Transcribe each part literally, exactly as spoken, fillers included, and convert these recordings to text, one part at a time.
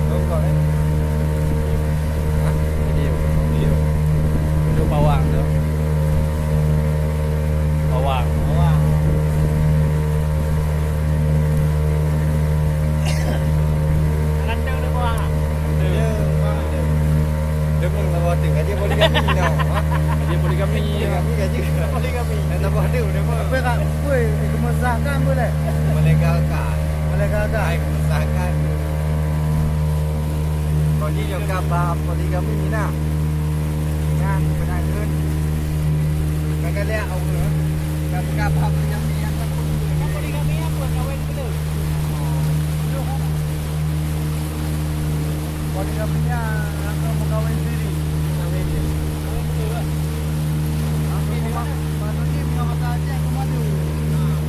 Lôn kon, eh? Hah? Video. Video. Video bawang tu. Bawang. Bawang. Ganteng tu bawang ah. Ganteng. Ya, bawang tu. Deungon lah bawang tu. Gaji poligami dah. Ha? Gaji poligami. Poligami gaji. Poligami. Dah tambah tu, dah mah. Apa kat, weh, keumeusahkan boleh? Melegalkan. Melegalkan. Hai, keumeusahkan. Kau ni nyok ka bab poligami ni nah. Ingat, pernah kan? Kagak lihat awak. Kagak bab poligami yang takut. Kan poligami apa? Kawin dulu. Dulu kan? Poligami ni, ah, nak mengkawin sendiri. Kawin dulu. Kawin dulu lah. Aku cuma, patut ni punya kata aja aku madu. Nah.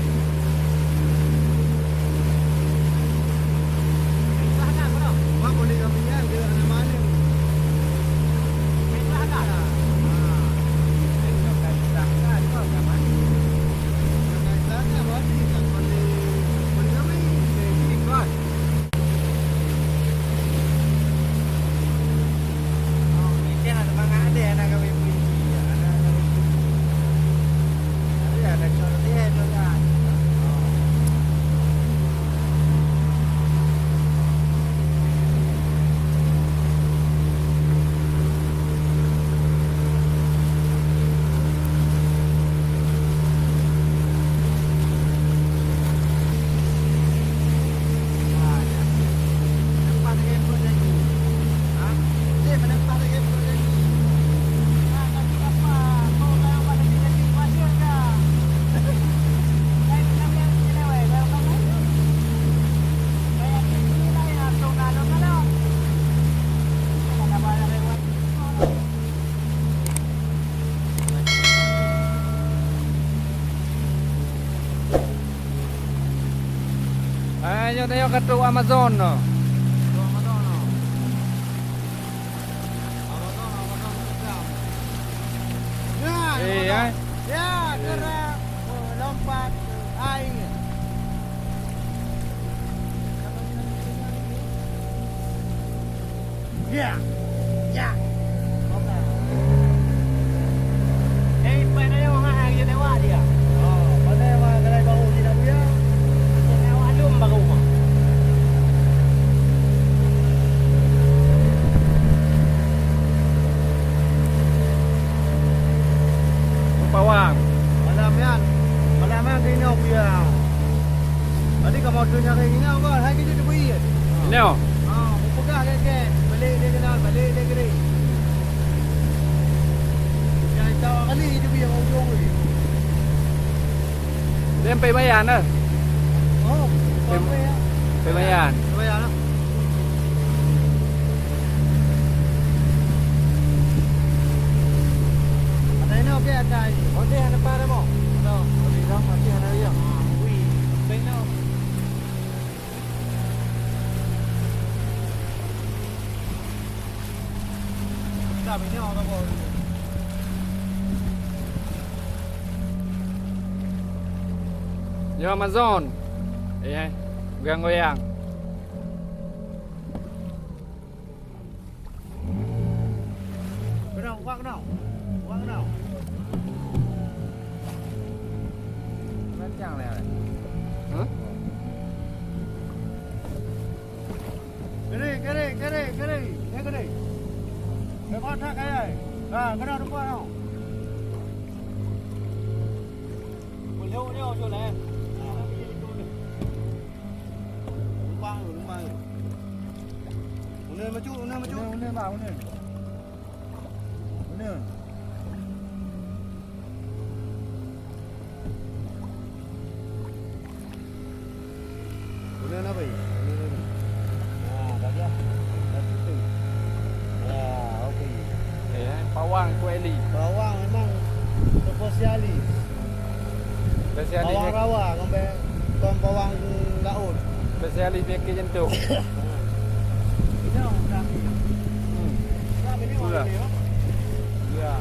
Wah, boleh kami nyan, dia anak mana? Main belakang. Ah. Main belakang, belakang, kau kawan. Belakang, belakang, berarti tak boleh, boleh kami. Boleh, boleh, kuat. Oh, ini kan ada mangat ada anak kami puisi, ya, anak kami puisi. Tapi ada contoh dia, contoh. Oh. Ayo, ayo, ka trok Amazon no. Trok Amazon no. Amazon, Amazon sedang. Ya, eh, Amazon. Eh. Ya, gerak, oh, lompat, air. Ya. Ya. Eh, ipai na nyoe ha, ha, geujak tewak dia. Oh, pandai mah galai bahu di nak buya. Geujak tewak lom baru mah. Pawang. Malam nyan. Malam nyan keunoe buya. Tadi kamoe tu nyang ringan kan, hai keuneuk teubri. Inoe? Ha, mupeugah lé kèe, balek lé keunan, balek lé keunan. Nyang tawa kali teubri nyang ujong weh. Lé peubayan na? Oh, peubayan. Peubayan. Peubayan lah. Atai na, okey, atai. Okey, hana pa dah mo. Dah, okey, dah, okey, hana ya. Ui, atai na. Yo, Amazon. Eh, goyang-goyang. Keunoe, wak keunoe. Wak keunoe. Rancang lé. Hah? Keunoe, keunoe, keunoe, keunoe. Eh, keunoe. Lepas that kayai. Ha, kena rupa tau. Peluk dia usul eh. Lumpang tu, lumpang tu. Uneun macut, uneun macut. Uneun, uneun, bang, uneun. Uneun. Guna apa ni? Guna apa ni? Ha, dah siap. Dah siap tu. Ya, okey. Eh, pawang kuali. Pawang memang spesialis. Spesialis. Pawang rawa, kon pawang laut. Spesialis penyakit jantung. Ini orang kami. Hmm. Kami ni orang. Itulah. Ini, oh. Ya.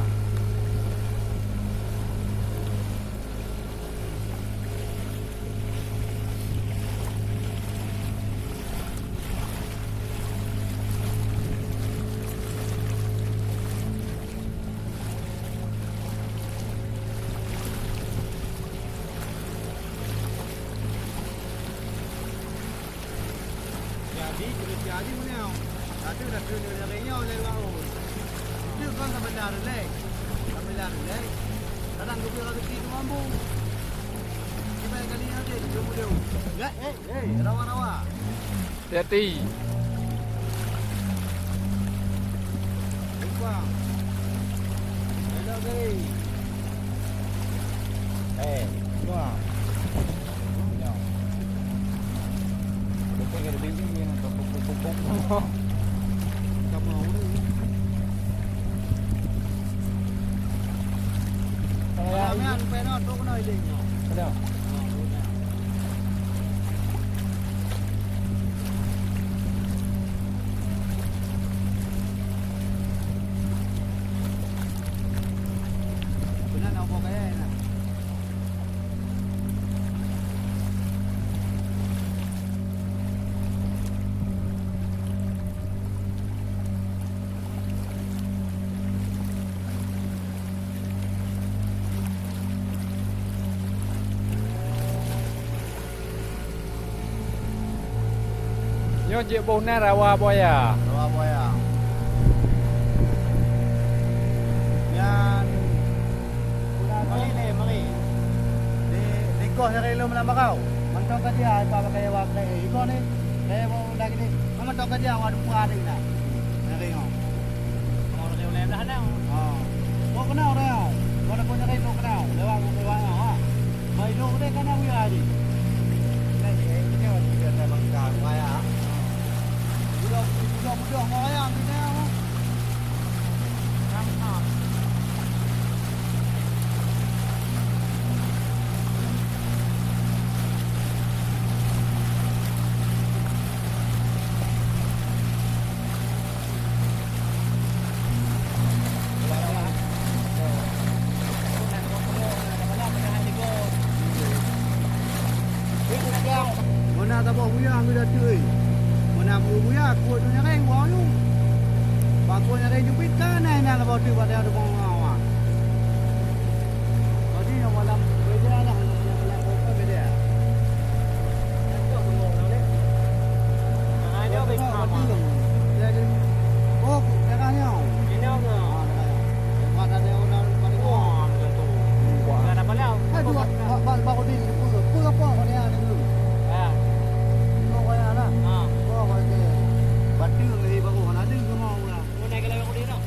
Jadi, keureja jih meunyoe. Tapi dah keuneuk nyang ringan lé laôt. Itu kan sampai dah relax. Sampai dah relax. Kadang geubri rezeki tu mampu. Kita kali ni ada di jumpa dia. Ya, eh, eh, rawa-rawa. Hati-hati. Lupa. Hello, guys. Eh, semua. Nyoe jeuet boh na rawa buaya. Rawa buaya. Nyan mari lé, mari. Di, di goh nyang ilom lam bagau. Mantong ka dia, ipa pakai wa kai iko ni. Kai wa lagi ni. Mantong ka dia wa dua hari na. Nyang ringo. Oh, lagi ulai dah na. Ha. Kok kenal dah. Kok nak punya kai kok kenal. Lewat lewat ha. Mai dong deh kana wira di. Budak-budak mau ayam ni. Meunan saboh buya ngon datu, eh. Meunan buya kuat tu nyareng buah tu. Pakon nyareng jubit kan, eh, nyan saboh tu pada ada buah. Jadi nyang malam beda lah, malam beda. Oh, daerahnya. Ini apa? Wah, macam tu. Wah. Dah dapat lah. Eh, dua, ba-, ba-, baru di, pun, pun apa kau dia ni tu? Ya. Kau kaya lah. Ha. Kau kaya. Batu lagi baru, ada semua orang. Kau naik ke lewat kau dia tu.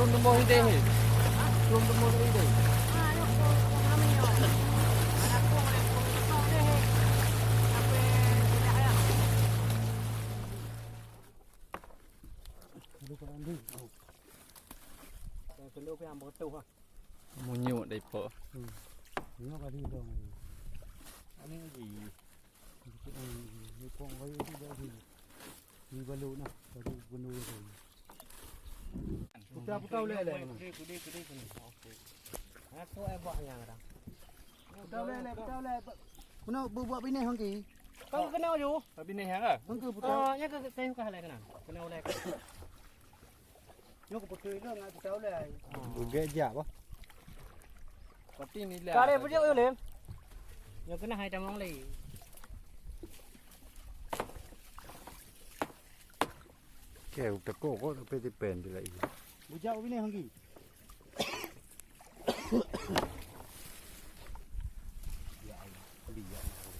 Thôn Teumoh Hideh. Thôn Teumoh Hideh. Munyuk deh po. Hmm. Nyoe ka didong. Ani lagi. Di pong bayu tu dah di. Di balu nah, baru bunuh tu. Putar-putar ulèe lé. Kudik, kudik, kudik sini. Oke. Aku eh buah nyang kadang. Putar ulèe lé, putar ulèe. Kena bubuat binéh hangki. Kau kena ju. Binéh ya ke? Hangki putar. Oh, nya ke kayu kah lé kena. Kena ulèe. Nyoe kupeutôi lé ngon putar ulèe. Bugét jak bah. Tapi ni lah. Kare bujak ulèe. Nyoe kena hai tamong lé. Keu teuko ko sampai tipen di lai. Bujak ubini hanggi. Ya Allah, pedih ya Allah.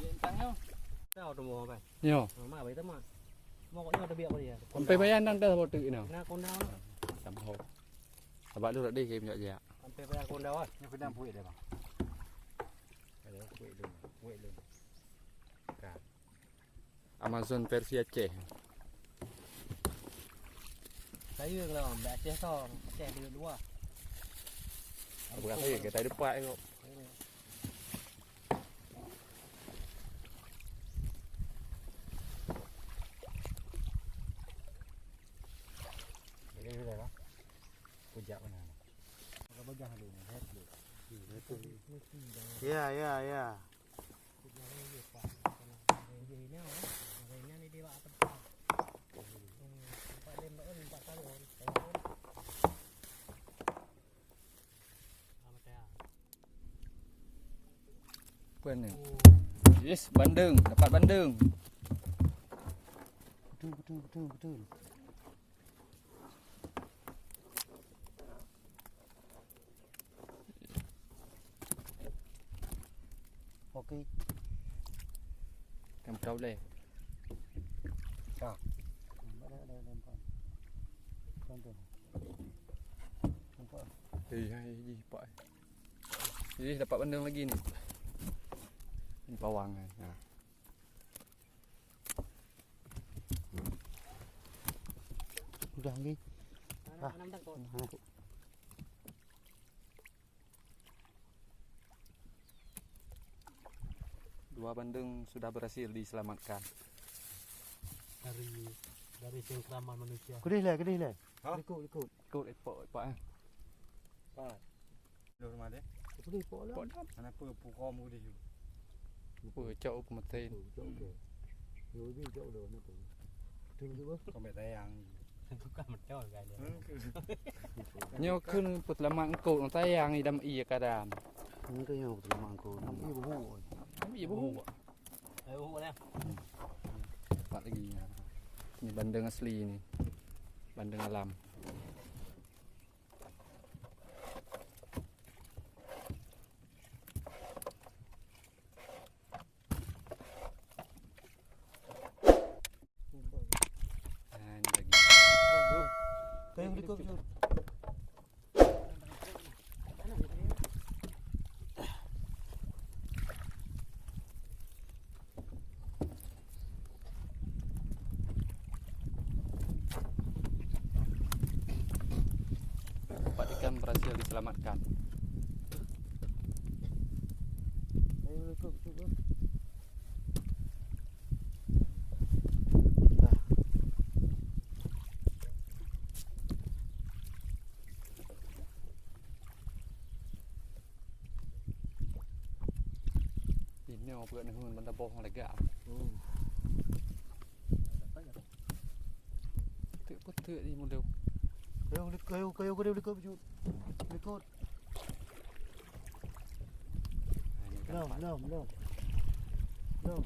Ya entang nyoe. Tahu tu mau apa? Nyoe. Ma bai teuma. Mau kok nyoe tebiak kali ya. Sampai bayan nang dah botik nyoe. Nah, kondang. Sampai. Abak lu tadi ke minyak jak. Sampai bayan kondang ah. Ni pedang puik dia bang. Ada puik dulu, puik dulu. Ka. Amazon versi Aceh. Sayang lah, bak Aceh tu, Aceh di luar. Apa kata ya, kita depan tengok. Ini sudah lah. Kujak mana? Kalau bajah dulu, lihat dulu. Ya, ya, ya. Apa ni? Yes, bandeng. Dapat bandeng. Betul, betul, betul, betul. Okey. Kan kau leh. Ha. Nampak dah, dah, dah nampak. Contoh. Nampak? Eh, hai, ji, pak. Eh, dapat bandeng lagi ni. Ni pawang kan. Ha. Udah lagi. Ah. Dua bandeng sudah berhasil diselamatkan. Dari, dari cengkraman manusia. Kedih leh, kedih leh. Ha? Likot, likot. Likot, epok, epok, eh. Pat. Loh, rumah dia. Apa dia, Pak Lam? Pak Lam. Kenapa pukul muda tu? Apa, cak apa mata ni? Oh, cak apa? Ya, dia cak apa, kenapa? Betul ke, Bang? Kau ambil tayang. Bukan betul kan dia. Nyoe kheun peuselamat eungkôt, tayang idam ie kadam. Nyoe kheun peuselamat eungkôt. Idam ie buhu. Idam ie buhu. Ayo, buhu lah. Dapat lagi. Ni bandeng asli ni. Bandeng alam. Ah, ni lagi. Kayu likot, Jun. Empat ikan berhasil diselamatkan. Ayo, ikut, ikut, ikut. Inoe peuet neuheun banda boh lega. Hmm. Teuk peuteuk ni muda. Kayu, kayu, kayu, kayu, likot, likot. Belum, belum, belum. Belum.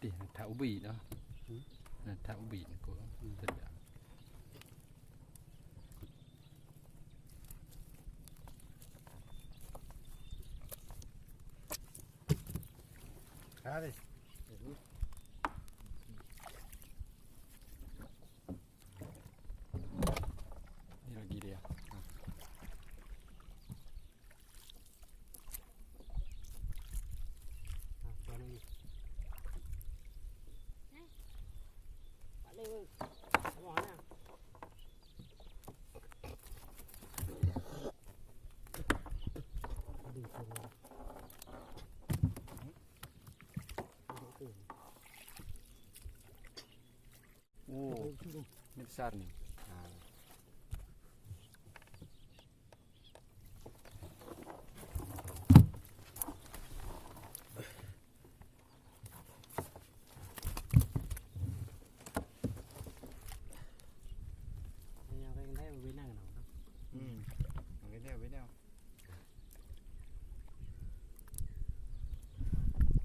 Tih, na that ubit dah. Hmm? Na that ubit ko. Hmm. Sedap. Habis. Besar ni. Ha. Yang lain-lain bina kan? Hmm. Yang lain bina.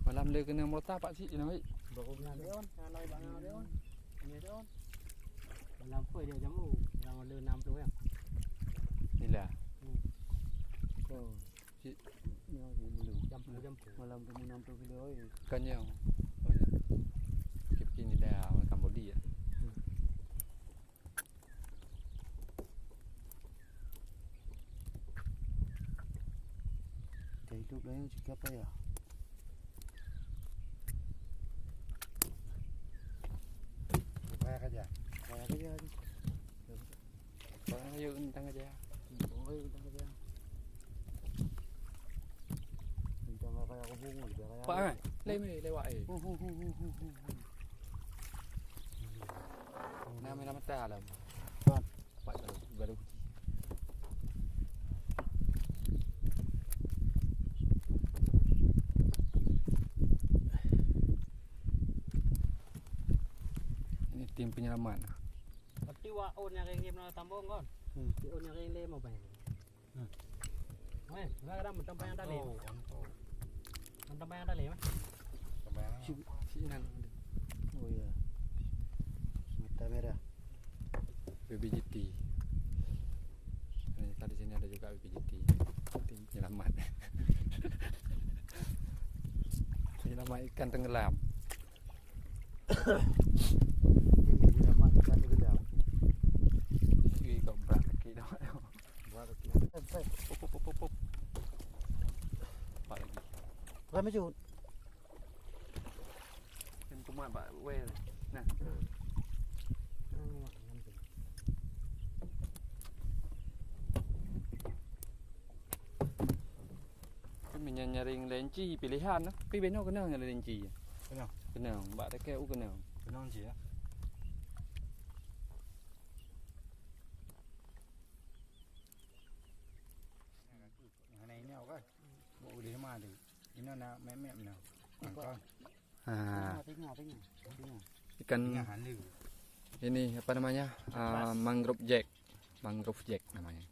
Malam dia kena merota pak cik nak baik. Baru kena dia on, kalau bak ngau dia on. Ini dia on. Malam pun dia jamu, malam ada enam puluh ya. Bila? Hmm. Oh. Cik. Ni aku dulu. Jam puluh, jam puluh. Malam tu enam puluh kilo eh. Kan yang. Oh ya. Kip kini dah makan body ya. Hmm. Ka hidup laén cit ka payah. Payah kerja. Payah kerja ni. Payah yuk tentang kerja. Oh, yuk tentang kerja. Tentang apa yang aku bungut, biar raya. Pak, eh, lem ni lewat eh. Hu, hu, hu. Nah, main mata lah. Tuan. Baru, baru. Ini tim penyelamat. Tapi wak on nyari game na tambong kon. Hmm. Di on nyari game apa ini? Weh, udah ada mentang payang tali. Oh, mentang payang tali, mah. Mentang payang. Si, si Inan. Oh iya. Mata merah. B B J T. Ternyata di sini ada juga B B J T. Tim penyelamat. Penyelamat ikan tenggelam. Tim penyelamat ikan tenggelam. Ih, kok berat kaki dah. Buat lagi. Hop, hop, hop, hop, hop. Nampak lagi. Ramai cut. Yang kumat bak well. Nah. Tapi meunyoe nyaring lenci pilihan lah. Tapi beno kena nyaring lenci. Kena. Kena. Bak dekat u kena. Kena lenci ya. Hana ingat kan? Buat boleh mah tu. Ina nak mep-mep na. Angka. Ha. Tengah, tengah, tengah. Tengah. Ikan tengah hana. Ini apa namanya? Ah, mangrove jack. Mangrove jack namanya.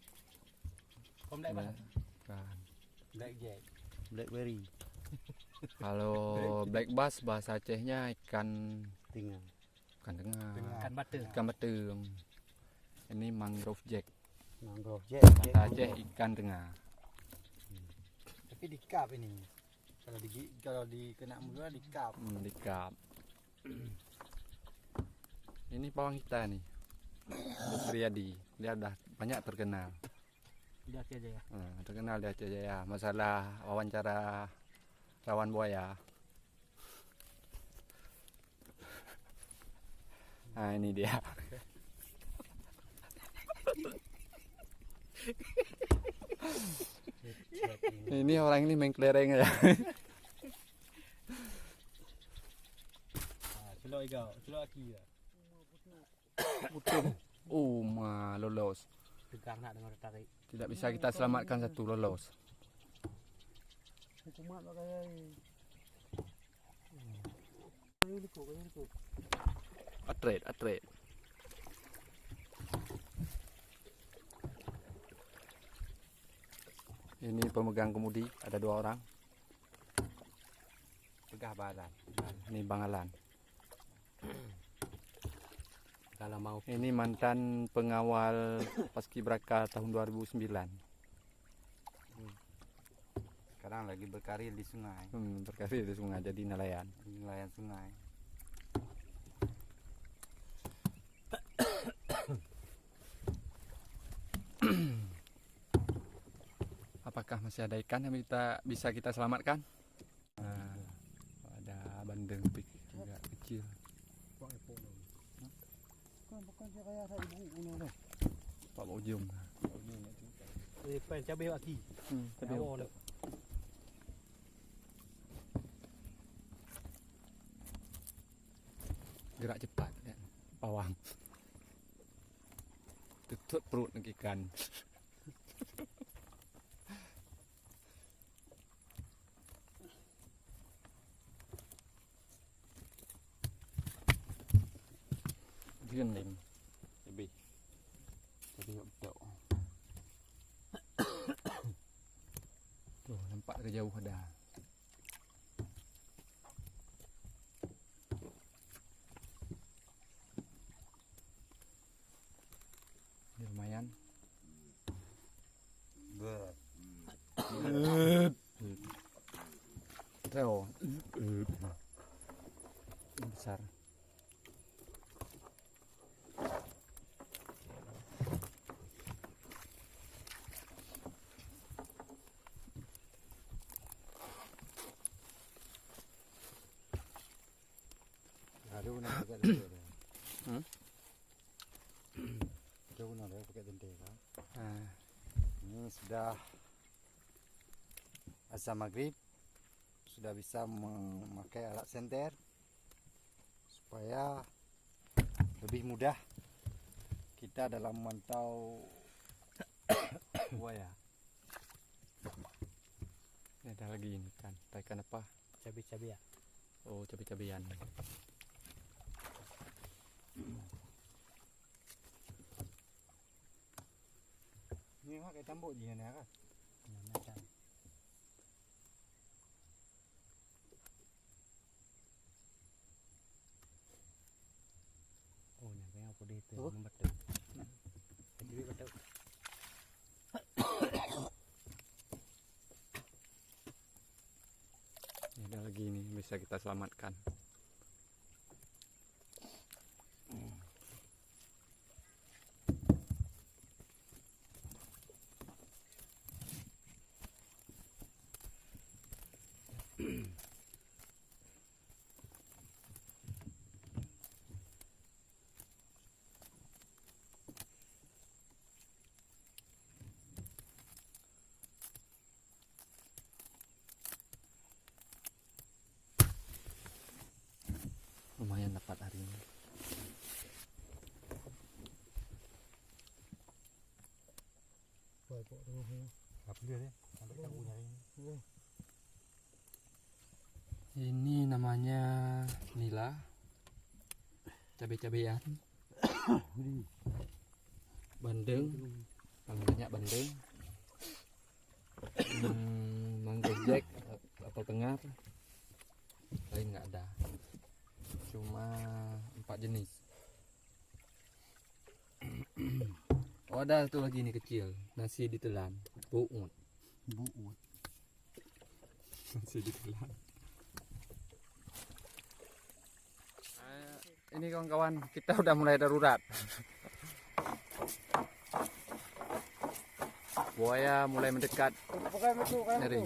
Kom black bass. Bukan. Black jack. Blackberry. Kalau black bass bahasa Acehnya ikan tengah. Bukan tengah. Tengah. Ikan bata. Ikan bata. Ini mangrove jack. Mangrove jack. Bahasa Aceh ikan tengah. Tapi dikap ini. Kalau di, kalau dikena mula dikap. Hmm, dikap. Ini pawang kita ni. Lutfi Riyadi. Dia dah banyak terkenal. Di Aceh Jaya. Hmm, terkenal di Aceh Jaya. Masalah wawancara rawan buaya. Nah, ini dia. Ini orang ini main kelereng aja. Ah, celok iga, celok aki ya. Utuh. Oh, ma, lolos. Tegang nak dengar tarik. Tidak bisa kita selamatkan satu, lolos. Hukumat pakai. Kayu lekuk, kayu lekuk. Atret, atret. Ini pemegang kemudi, ada dua orang. Pegang Bang Alan. Ini Bang Alan. Kalau mau. Ini mantan pengawal Paskibraka tahun dua ribu sembilan. Sekarang lagi berkarir di sungai. Hmm, berkarir di sungai, jadi nelayan. Nelayan sungai. Apakah masih ada ikan yang kita, bisa kita selamatkan? Nah, ada bandeng pik juga kecil. Bukan, bukan saya kaya saya ibu punya dah. Pak ujung. Eh, pen cabai aki. Hmm, cabai. Awal. Gerak cepat kan. Pawang. Tutut perut ngon ikan. Dia nem. Lebih. Jadi betul. Tuh, nampak dari jauh ada. Ini lumayan. Tuh. Ini besar. Ada guna pakai tenter. Hmm? Ada guna dia pakai tenter kan? Ah. Ini sudah azan maghrib, sudah bisa memakai alat senter supaya lebih mudah kita dalam memantau buaya. Ini ada lagi ini kan, ikan apa? Cabe-cabean. Oh, cabe-cabean. Ni hak kai tambok jih ni kan. Nah, nah, kan. Oh, nyan kayaknya aku di itu. Oh. Yang betul. Jadi betul. Ini ada lagi nih bisa kita selamatkan. Lumayan dapat hari ini. Apa dia ni? Sampai tak punya hari ni. Ini namanya nila, cabe-cabean, bandeng, paling banyak bandeng, hmm, mangrove jack atau tengar, lain nggak ada, cuma empat jenis. Oh, ada satu lagi ni kecil, nasi ditelan, buut. Buut. Nasi ditelan. Eh, ini kawan-kawan, kita udah mulai darurat. Buaya mulai mendekat. Pakai metu, pakai metu. Ngeri.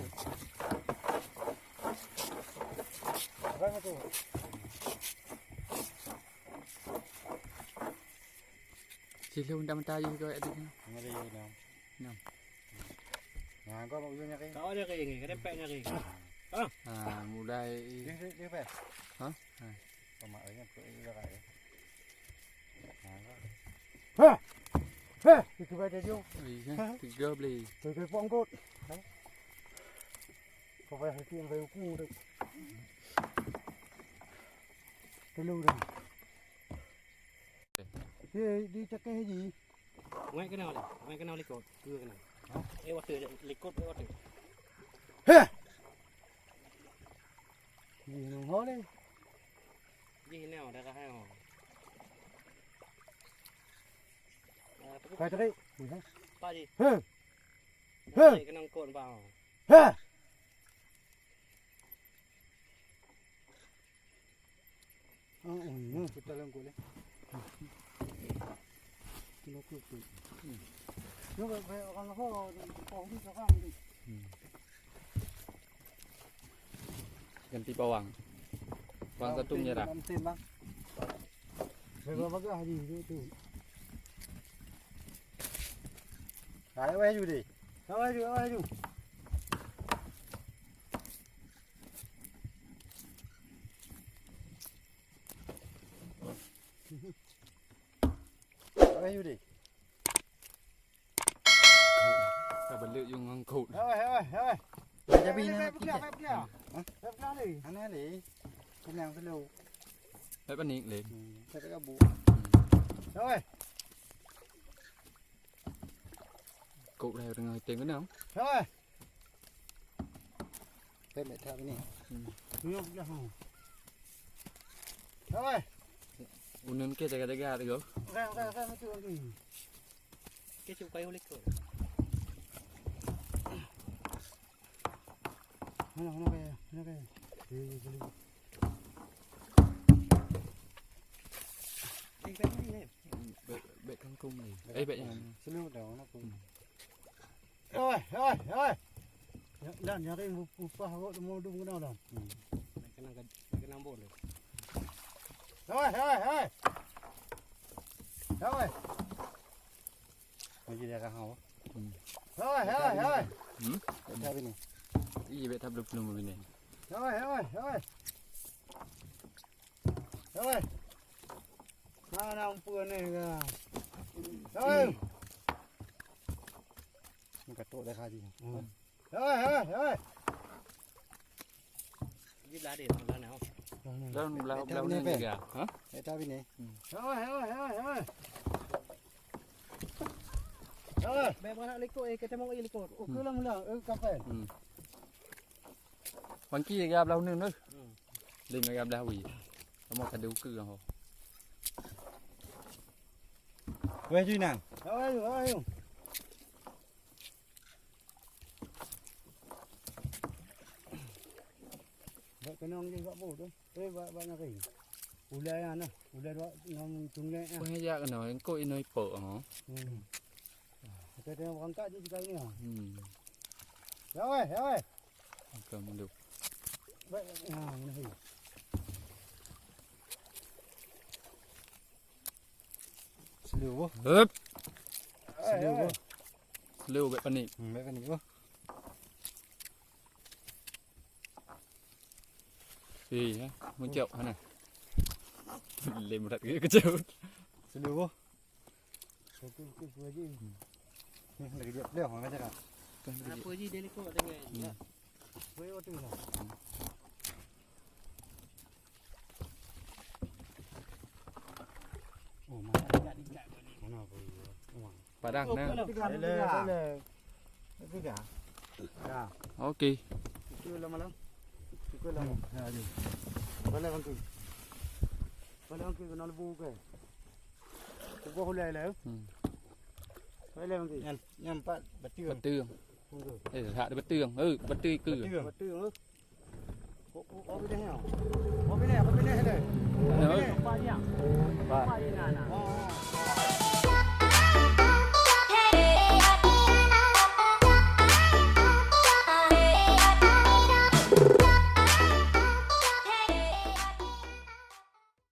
Pakai metu. Sila undang mata ayu kau kat sini. Ngeri, ngeri. Nah. Nah, kau mau nyari. Kau ada ke ini? Kerempek nyari. Ah. Ah, mulai. Dia, dia, dia, apa? Hah? Ah. Kau mak ingat kau ini dah kaya. Nah, kau. Hah! Hah! Itu kata dia. Iya, tiga beli. Tiga pongkot. Hah? Kau payah hati yang kayu ku tu. Telur dah. Di, di cakeh haji. Ngai kena oleh, ngai kena likot. Dua kena. Eh, water likot, eh, water. Heh. Di nunggu ni. Di ni ada kah? Kai tadi. Pak ji. Heh. Heh. Kena kot, Pak. Heh. Oh, oh, ya. Kita lengkuk, ya. Kilo kerupuk. Hmm. Dia kayak orang apa, orang di Pahang ni. Hmm. Ganti bawang. Bawang satu menyerah. Bawang putih, Bang. Saya bawa bagah je, tu, tu. Hai, weh, ju deh. Hai, weh, ju, hai, weh, ju. Hai, weh, ju deh. Ka balik yung ngangkut. Hei, hei, hei. Jadi ni kita. Hah? Hana le. Kenyang selalu. Hei, panik le. Hmm, saya tak kabur. Hei. Kok dah tengah hitam kena. Hei. Bèk, bèk that bini. Hmm. Nyoe peugah, ha. Hai. Uneun ke jaga-jaga tu. Orang, orang, orang itu lagi. Ke cukai ulik tu. Mana, mana kaya? Mana kaya? Di, di, di. Eh, bèk ni, eh. Bèk, bèk kangkung ni. Eh, bèk yang. Selalu dah, mana pun. Hmm. Oi, oi, oi. Ya, dan nyari upah awak temu dum kena dah. Hmm. Nak kena gad-, nak kena ambon tu. Oi, oi, oi. Oi. Lagi dia kau. Hmm. Oi, oi, oi. Hmm? Tak ada ni. Iya, bèk tak belum belum ni. Oi, oi, oi. Oi. Mana umpun ni ke? Oi. Ni katuk dah kaji. Hmm. Oi, oi, oi. Di belah dia, belah ni. Dalam belah, belah ni juga. Ha? Eh, tapi ni. Hmm. Oi, oi, oi, oi. Oi. Bèk bak likot, eh, kita mau likot. Oh, hmm. Ke lam lah, eh, kapal. Hmm. Bangki lagèe blah uneun tu. Hmm. Lem lagèe blah wie. Kamoe ka deukeue ho. Weh, Jui Nang. Ayo, ayo. Bak keunong je bak bu tu. Eh, bak, bak nyaring. Ulai nyan nah. Ulai dua ngon cungek ah. Weh, jak keunoe, engko inoe ipok ho. Hmm. Kita tengok berangkat je sekali ni. Hmm. Ya weh, ya weh. Bukan malu. Baik, ha, mana sini? Slow, boh. Hup. Slow, boh. Slow, bèk panik. Hmm, bèk panik, boh. Eh, ya, muncak sana. Lem berat ke kejut. Slow, boh. Satu, satu, dua je. Hmm. Ni lagi dia, dia orang kata. Kan dia. Apa je dia lekuk dengan. Hmm. Ya. Boleh waktu ni. Oh, mana? Mana apa dia? Oh. Padang, oh, nah. Tiga, tiga. Tiga. Ya. Okey. Itu lama-lama. Itu lama. Hmm, ya, ya. Boleh, Bang Ki. Boleh, Bang Ki, kena lebu ke? Kuboh ulai lah. Hmm. Ulai, Bang Ki. Nyan, nyan empat betul. Betul. Betul. Eh, hak dia betul. Eh, betul ke? Betul. Betul, eh. Kok, kok, kok pindah ni? Kok pindah, kok pindah dia? Ya. Kok pindah? Empat je. Empat. Empat je nak, nak. Oh.